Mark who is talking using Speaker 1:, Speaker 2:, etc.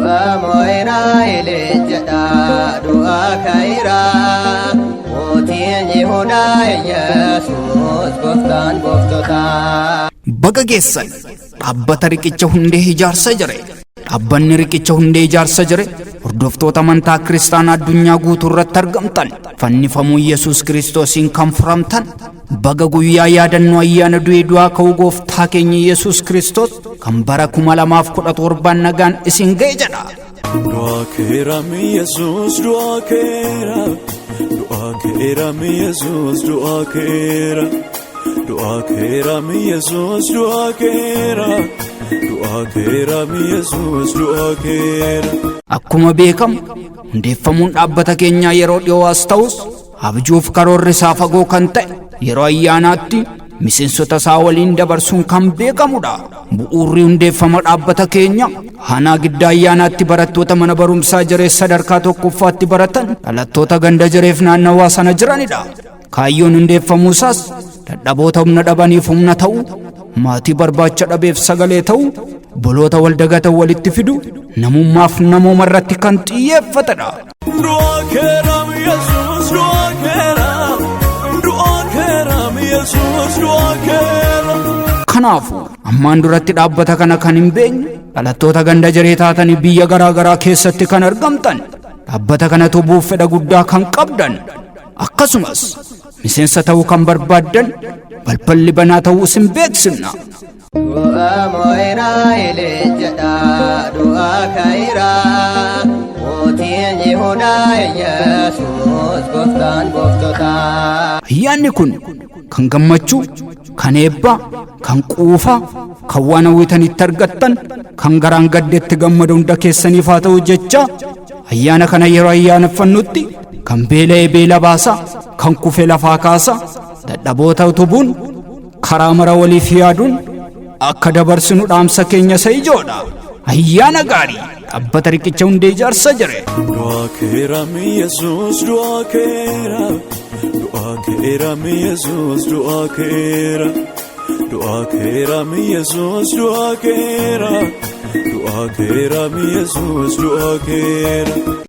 Speaker 1: Du'a moo'eraa jedhaa du'a kaayiraa mootiin Yihudaa Yesuus gooftaan gooftotaa.
Speaker 2: Baga geessan dhaabbata Riqicha Hundee Ijaarsa Jire. Dhaabbanni Riqicha Hundee Ijaarsa Jire hordoftoota amantaa kiristaanaa addunyaa guutuu irratti argamtan, fannifamuu Yesuus Kiristoosiin kan furamtan, baga guyyaa yaadannoo ayyaana du'ee du'aa ka'uu gooftaa keenya Yesuus Kiristoos kan bara 2017 nagaan isin ga'e jedha.
Speaker 3: Du'a keera Yesuus, du'a keera, du'a keera Yesuus, du'a keera, du'a keera Yesuus, du'a keera, du'a keera Yesuus, du'a keera.
Speaker 2: Akkuma beekamu, hundeeffamuun dhaabbata keenyaa yeroo dhiyoo as ta'us, abjuuf karoorri isaa fagoo kan ta'e, yeroo ayyaanaatti miseensota isaa waliin dabarsuun kan beekamudha. Bu'uurri hundeeffama dhaabbata keenya aanaa Giddaa Ayyaanaatti barattoota mana barumsaa Jirees sadarkaa tokkoffaatti baratan, dhalattoota ganda Jireef naannawaa sana jiranidha. Kaayyoon hundeeffamuu isaas dadhaboota humna dhabaniif humna ta'uu, maatii barbaacha dhabeef sagalee ta'uu, obboloota waldagatan walitti fidu, namummaaf namooma irratti kan xiyyeeffatedha.
Speaker 3: Du'a keera Yesuus, du'a keera, du'a keera Yesuus, du'a keera.
Speaker 2: Kanaafuu ammaan duratti dhaabbata kana kan hin beekne, dhalattoota ganda Jiree taatanii biyya garaa garaa keessatti kan argamtan, dhaabbata kana tubuuf fedha guddaa kan qabdan, akkasumas miseensa ta'uu kan barbaaddan, balballi banaa ta'uu isin beeksifna.
Speaker 1: Du'a moo'eraa jedhaa du'a kaayiraa mootiin Yihudaa Yesuus gooftaan gooftotaa.
Speaker 2: Ayyaanni kun kan gammachuu, kan eebbaa, kan quufaa, kan waan hawwitanitti argattan, kan garaan gaddeetti gammadu hunda keessaniif haa ta'u jecha, ayyaana kana yeroo ayyaaneffannutti kan beela'ee beela baasa, kan kufe lafaa kaasa, dadhaboota utubuun, karaa mara waliif yaaduun akka dabarsinu dhaamsa keenya isa ijoodha. Ayyaana gaarii, dhaabbata Riqicha Hundee Ijaarsa Jire.
Speaker 3: Du'a keera Yesuus, du'a keera, du'a keera Yesuus, du'a keera, du'a keera Yesuus, du'a keera, du'a keera Yesuus, du'a keera.